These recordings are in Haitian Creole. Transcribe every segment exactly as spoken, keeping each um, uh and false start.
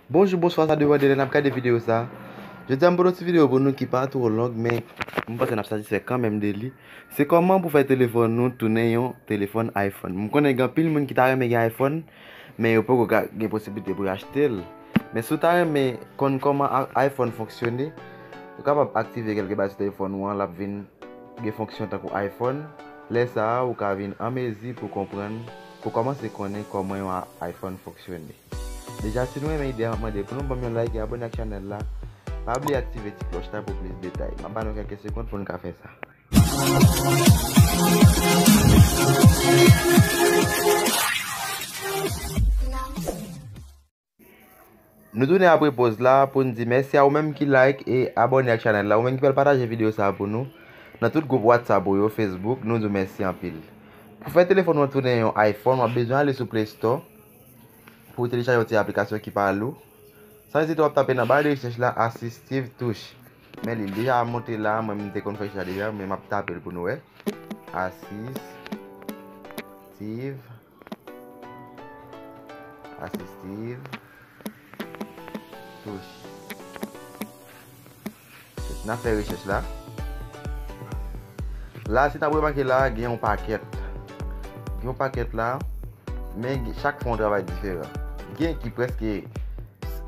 Bonjou, bonswa, sa depann de lè n ap gade videyo sa. Jodi a, m pote yon ti videyo pou nou ki pa twò long, men m panse n ap satisfè kanmenm de li. Se kòman pou fè telefòn nou tounen yon telefòn iPhone. M konnen gen anpil moun ki ta renmen gen iPhone, men yo poko ka gen posiblite pou yo achte l. Men si w ta renmen konn kòman a-, iPhone fonksyone, ou kapab aktive kèlke bagay sou telefòn ou an, l ap vin gen fonksyon tankou iPhone. Lè sa a, ou ka vin an mezi pou konprann, pou kòmanse konnen kòman yon a-, iPhone fonksyone. Deja, si nou renmen ide a, m ap mande pou nou ban m yon like e abòne ak chanèl la. Pa bliye aktive ti klòch la pou plis detay. M ap ba nou kèlke segonn pou nou ka fè sa. Nou tounen apre pòz la pou n di mèsi a ou menm ki like e abòne ak chanèl la, ou menm ki pral pataje videyo sa a pou nou nan tout gwoup WhatsApp ou yo, Facebook, nou di w mèsi anpil. Pou fè telefòn ou an tounen yon iPhone, w ap bezwen ale sou Play Store pou w telechaje yon ti aplikasyon ki pa lou. San ezite, w ap tape nan ba de rechèch la Assistive Touch. Men li deja monte la, mwen m te konn fè rechèch la deja, men m ap tape l pou nou wè. Assistive Assistive Touch. N ap fè rechèch la. La, si n ap remake la, gen yon pakèt. Gen yon pakèt la, men gen, chak fè yon travay diferan. Gen ki prèske,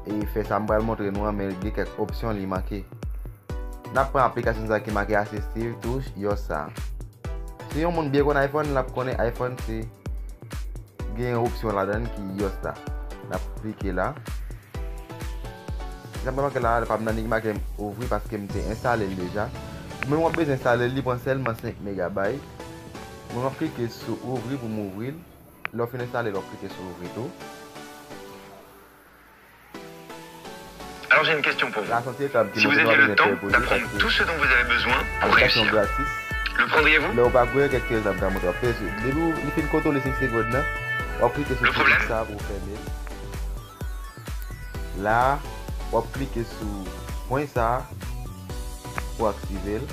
e, fè sa m pral montre nou an, men gen kèk opsyon li manke. N ap pran aplikasyon sa ki make Assistive Touch iOS sa. Si yon moun byen konn iPhone, l ap konnen iPhone se gen yon opsyon ladan l ki iOS la. N ap klike la. Jan m remake la, pa m nan ni ki make ouvri paske m te enstale l deja. Ou menm w ap bezwen enstale l, li pran sèlman senk megabayt. Mwen m ap klike sou ouvri pou m ouvri l. Lè w fin enstale l, w ap klike sou ouvri tou. Alors j'ai une question pour vous. Si vous aviez le temps d'apprendre tout ce dont vous avez besoin pour réussir, le prendriez-vous ? Lè w pa kwè, kèk ti egzanp m ka montre w. Depi w, li fin kontwole senk segonn nan, w ap klike sou ti sa pou w fèmen l. La, w ap klike sou pwen sa pou w aktive l.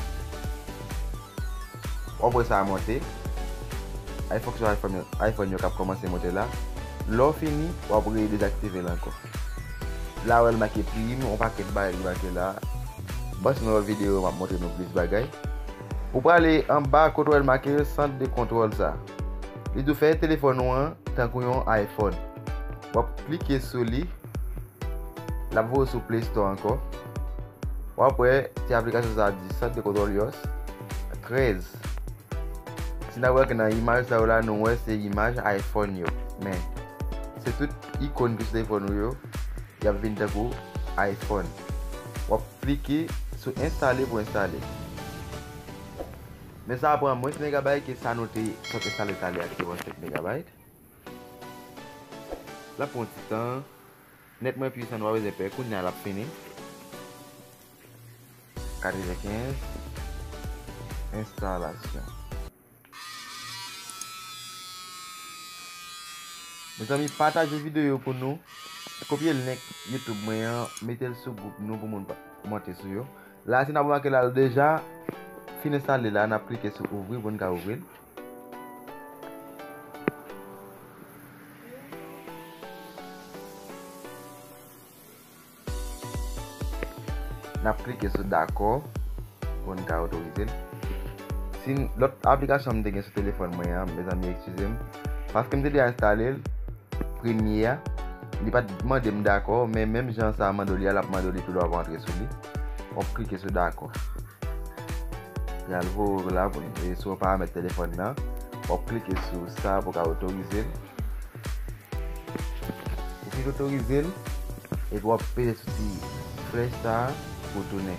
W ap wè sa a monte. Ay fonksyon iPhone yo, iPhone yo k ap kòmanse monte la. Lè w fini, w ap redezaktive l ankò. La w wè l make prim, yon pakèt bagay li make la. Bon, si nan lòt videyo, m ap montre nou plis bagay. Ou prale anba kote w wè l make sant de kontwòl sa. Li di w fè telefòn ou an tankou yon iPhone. W ap klike sou li. L ap voye w sou Play Store ankò. W ap wè ti aplikasyon sa a di sant de kontwòl iOS trèz. Si n ap gade nan imaj sa yo la, nou wè se imaj iPhone yo. Men, se tout ikòn ki sou telefòn ou yo, y ap vin tankou iPhone. W ap klike sou enstale pou enstale. Men sa a pran mwens megabayt ke sa nou te sot enstale talè a ki te pran senk megabayt. L ap pran ti tan. Nèt mwen pwisan, nou pa bezwen pè. Kounye a l ap fini. Katrevenkenz. Enstalasyon. Mezanmi, pataje videyo pou nou. Kopye link YouTube mwen an, mete l sou gwoup nou pou moun pa, monte sou yo. La, si n ap remake la, l deja fin enstale la, n ap klike sou ouvri pou n ka ouvri l. N ap klike sou dakò pou n ka otorize l. Si n, lòt aplikasyon m te gen sou telefòn mwen an, mezanmi, eskize m, paske m te deja enstale l, premye a, li pa t mande m dakò, men menm jan sa a mande w li a, l ap mande w li tou lè w ap antre sou li. W ap klike sou dakò. Y al voye w la pou n, e sou paramèt telefòn nan. W ap klike sou sa pou w ka otorize l. Ou fin otorize l, epi w ap peze sou ti flèch sa a pou tounen.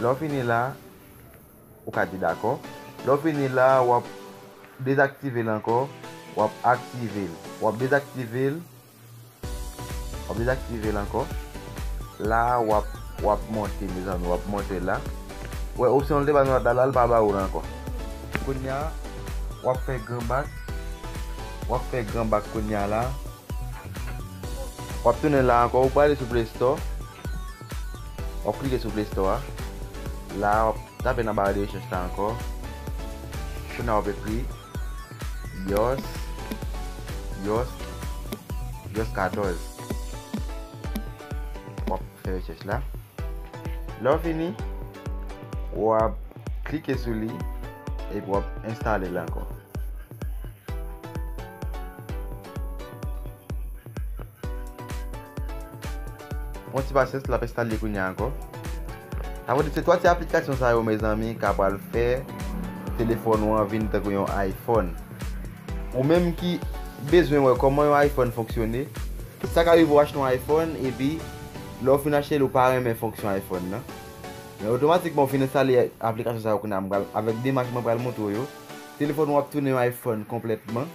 Lè w fini la, ou ka di dakò. Lè w fini la, w ap dezaktive l ankò, w ap aktive l. W ap dezaktive l, w ap dezaktive l ankò. La, w ap, w ap monte, mezanmi, w ap monte la. Wè, opsyon l te ba nou la, la, l pa ba ou l ankò. Kounye a, w ap fè gran bak. W ap fè gran bak kounye a la. W ap tounen la ankò, ou prale sou Play Store. W ap klike sou Play Store a. La, w ap tape nan ba de rechèch la ankò. Kounye a, w ap ekri. iOS, iOS, iOS katòz. W ap fè rechèch la. Lè w fini, w ap klike sou li epi w ap enstale l ankò. Pran ti pasyans, l ap enstale kounye a ankò. Sa vle di se twa ti aplikasyon sa yo, mezanmi, k ap pral fè telefòn ou an vin tankou yon iPhone. Ou menm ki bezwen wè kòman yon iPhone fonksyone, sa ka rive w achte yon iPhone, epi lè w fin achte l, ou pa renmen fonksyon iPhone nan. Men otomatikman, w fin enstale aplikasyon sa yo kounye a, m pral, avèk demach mwen pral montre w yo, telefòn ou ap tounen yon iPhone konplètman.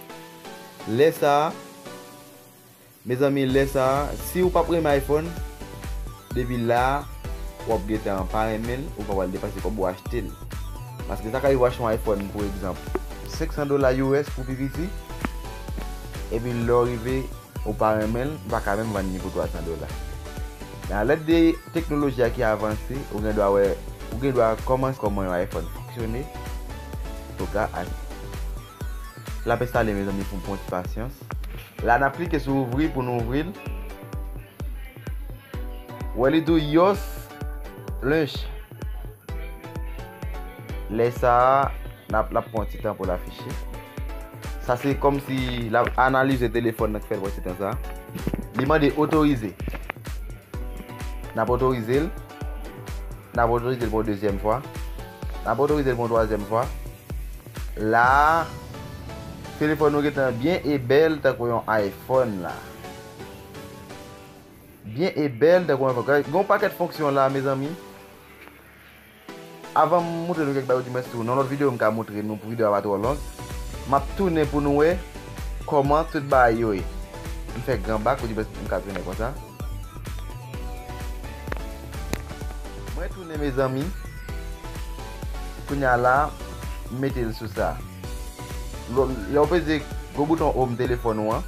Lè sa a, mezanmi, lè sa a, si w p ap renmen iPhone, depi la a, w ap gentan pa renmen l, ou pa pral depanse kòb ou achte l. Paske sa ka rive w achte yon iPhone, pou egzanp, senk san dola U S pou pi piti, epi lè w rive, ou pa renmen l, ou pa ka menm vann ni pou twa san dola. Men a lèd de teknoloji a ki avanse, ou gen dwa wè, ou gen dwa kòmanse kòman yon iPhone fonksyone, ou ka achte. L ap enstale, mezanmi, pou pran ti pasyans. La, n ap klike sou ouvri pou nou ouvri l. Wè, li di w iOS launch. Lè sa a, n ap, l ap pran ti tan pou l afiche. Sa se kòmsi l ap analize telefòn nan ki fè l pran ti tan sa. Li mande otorize. N ap otorize l. N ap otorize l pou yon dezyèm fwa. N ap otorize l pou yon twazyèm fwa. La a, telefòn nou gentan byen e bèl tankou yon iPhone la. Byen e bèl tankou yon iPhone. Gen yon pakèt fonksyon la, mezanmi. Avan m montre nou kèk bagay, oudimwens tou, nan lòt videyo m ka montre nou pou videyo a pa twò long. M ap tounen pou nou wè kòman tout bagay yo ye. M fè gran bak, oudimwens m ka tounen konsa. Mwen tounen, mezanmi. Kounye a la, m mete l sou sa. Lè, lè w peze gwo bouton home telefòn ou an,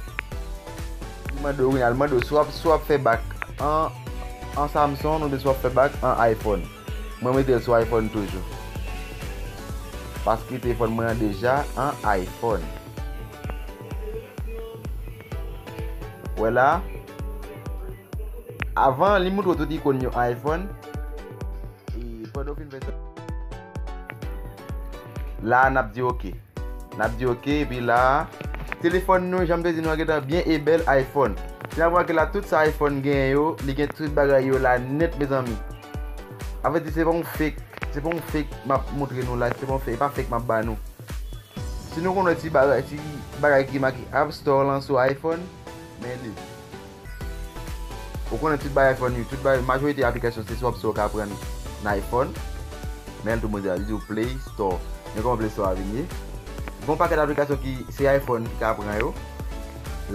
li mande w, kounye a, li mande w si w ap, si w ap fè bak an, an Samsung oubyen si w ap fè bak an iPhone. Mwen mete l sou iPhone toujou. Paske telefòn mwen an deja an iPhone. Wè la. Avan, li montre w tout ikòn yo iPhone. E pandan w fin fè sa, la, n ap di oke. N ap di oke, epi la, telefòn nou, jan m te di nou an, gentan byen e bèl iPhone. Si n ap remake la, tout sa iPhone genyen yo, li gen tout bagay yo la nèt, mezanmi. Anfèt, se pa yon fake, se pa yon fake m ap montre nou la, se pa yon fake, e pa fake m ap ba nou. Si nou konn wè ti bagay, ti bagay ki make App Store lan sou iPhone, men li. Ou konnen tout bagay iPhone yo, tout bagay, majorite aplikasyon se sou App Store ou ka pran nan iPhone. Men l tou mwen di a, li di w Play Store. Men kòman Play Store a vin ye? Gon pakèt aplikasyon ki se iPhone ki ka pran yo.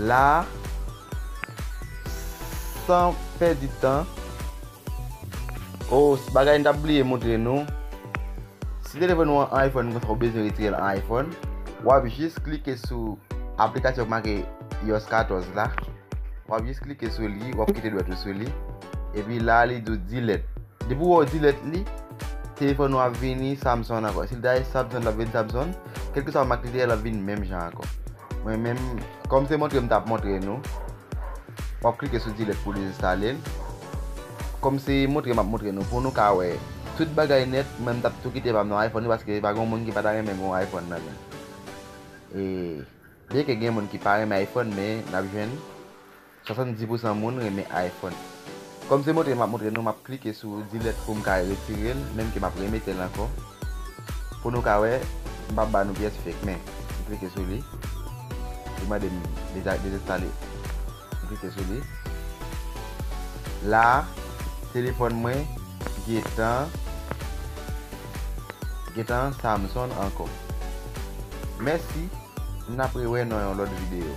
La, san pèdi tan, oh, bagay n t ap bliye montre nou. Si telefòn ou an iPhone konsa, ou bezwen retire l an iPhone, w ap jis klike sou aplikasyon k make iOS katòz la. W ap jis klike sou li, w ap kite dwèt ou sou li. Epi la, li di w delete. Depi w wè w delete li, telefòn ou ap vini Samsung ankò. Si l ta ye Samsung, l ap vin Samsung. Kèlkeswa mak li te ye, l ap vin menm jan ankò. Mwen menm, kòm se montre m t ap montre nou, w ap klike sou delete pou dezenstale l. Kòm se montre m ap montre nou, pou nou ka wè tout bagay nèt, mwen m t ap tou kite pa m nan iPhone yo, paske pa gen moun ki pa ta renmen gen yon iPhone nan men l. E byenke gen moun ki pa renmen iPhone, men n ap jwenn swasanndiz pousan moun renmen iPhone. Kòm se montre m ap montre nou, m ap klike sou delete pou m ka retire l, menm ke m ap remete l ankò. Pou nou ka wè, m p ap ba nou pyès fake, men m klike sou li. Li mande m deza-, dezenstale. M klike sou li. La, telefòn mwen gentan, gentan Samsung ankò. Mèsi, n ap rewè nan yon lòt videyo.